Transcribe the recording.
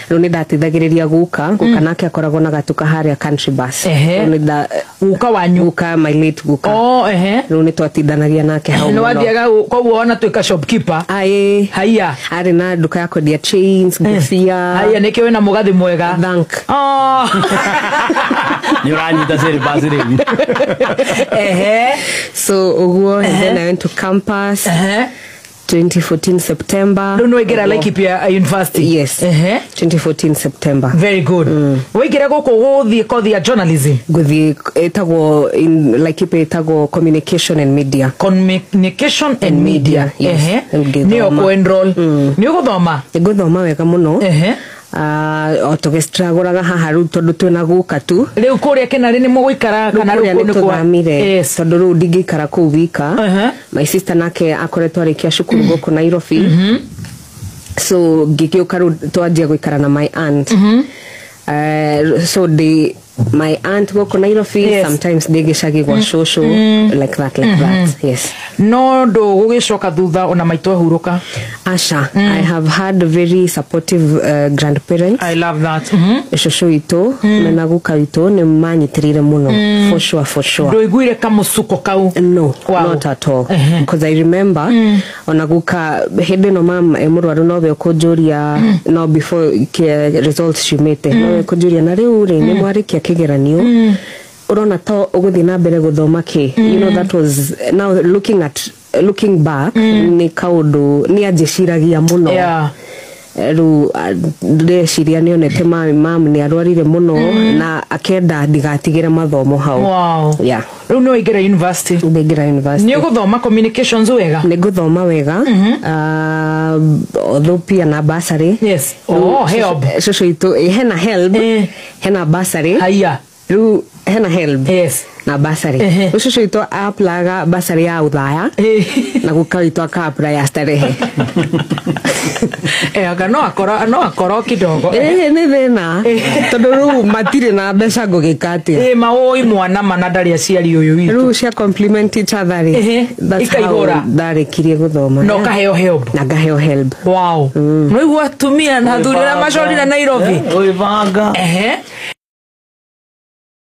Rĩu nĩ ndateithagĩrĩria guka. Guka nake akoragwo na gatuka harĩa Country Bus. Rĩu nĩ Guka wanyu? Guka, my late guka. Oh, ehe. Rĩu nĩ twatindanagia nake hau Nĩ mũno. wathiaga koguo ona tuĩka shopkeeper? Aĩ. Haiya. Arĩ na nduka ya kwendia chains, ngũbia. Haiya, nĩkĩo wĩna mũgathi mwega. Thank. Oh. Nĩ ũranyita syllabus rĩu. So ũguo, and then I went to campus 2014 September. Rĩu nĩ waingĩra Laikipia University? Yes. 2014 September. Very good. Waingĩra gũkũ gũthiĩ kothi ya journalism? Ngũthiĩ ĩtagwo in Laikipia ĩtagwo communication and media. Communication and media. Yes. Ngĩthoma. Nĩyo kũ-enroll nĩ ũgũthoma? Ngũthoma wega mũno. O tũgĩstragũraga haha rĩu tondũ twĩna guka tu. Rĩu kũrĩa Kĩnarĩ nĩ mũgũikara kana? Rĩu kũrĩa Rĩu nĩ kũu nĩ kwa tũthamire tondũ rĩu ndingĩikara kũu wika. My sister nake akoretwo arĩkia cukuru gũkũ Nairobi, so ngĩgĩũka rĩu twanjia gũikara na my aunt. So ndĩ my aunt gũkũ Nairobi, sometimes ndĩ gĩcagi gwa cũcũ, like that, like that, yes. No ndũgũgĩcoka thutha ona maitũ ahurũka? Asha, I have had very supportive grandparents. I love that. Cũcũ witũ mena guka witũ nĩ manyitĩrĩire mũno, for sure, for sure. Ndũiguire kamũcuko kau? No, not at all. Because I remember ona guka hĩndĩ ĩno mam e mũrwaru, nowe ũkũnjũria, no before results ciumĩte, nowe ũkũnjũria, na rĩu rĩ, nĩ mwarĩkia kĩgeranio, ũrona to ũgũthiĩ na mbere gũthoma kĩ? You know, that was now looking back, nĩ kaũndũ nĩ anjĩciragia mũno. Rĩu ndĩreciria nĩonete mami, mam nĩ arwarire mũno na akenda ndigatigĩre mathomo hau. Yeah. Rĩu nĩ waingĩra university? Ndĩngĩra university. Nĩ ũgũthoma communications wega? Nĩ ngũthoma wega. Although pia na bursary. Yes, oh, HELB. Cũcũ witũ hena HELB. Hena bursary. Haiya. Rĩu hena HELB na bursary. Rĩu cũcũ witũ aplaga bursary ya ũthaya na guka witũ aka-apply ya Starehe. Eh, anga no akorwo kidogo. Ĩ nĩ thĩna tondũ rĩu matirĩ na mbeca, ngũgĩka atĩa? Ĩ maũi mwana mana ndarĩ aciari ũyũ witũ. Rĩu cia compliment each other rĩ, that's how Ikaihũra. ndarĩkirie gũthoma. Na ũkaheo HELB? Na ngaheo HELB. Wow, no igua atumia na athuri arĩa macorire Nairobi. Gwĩbanga.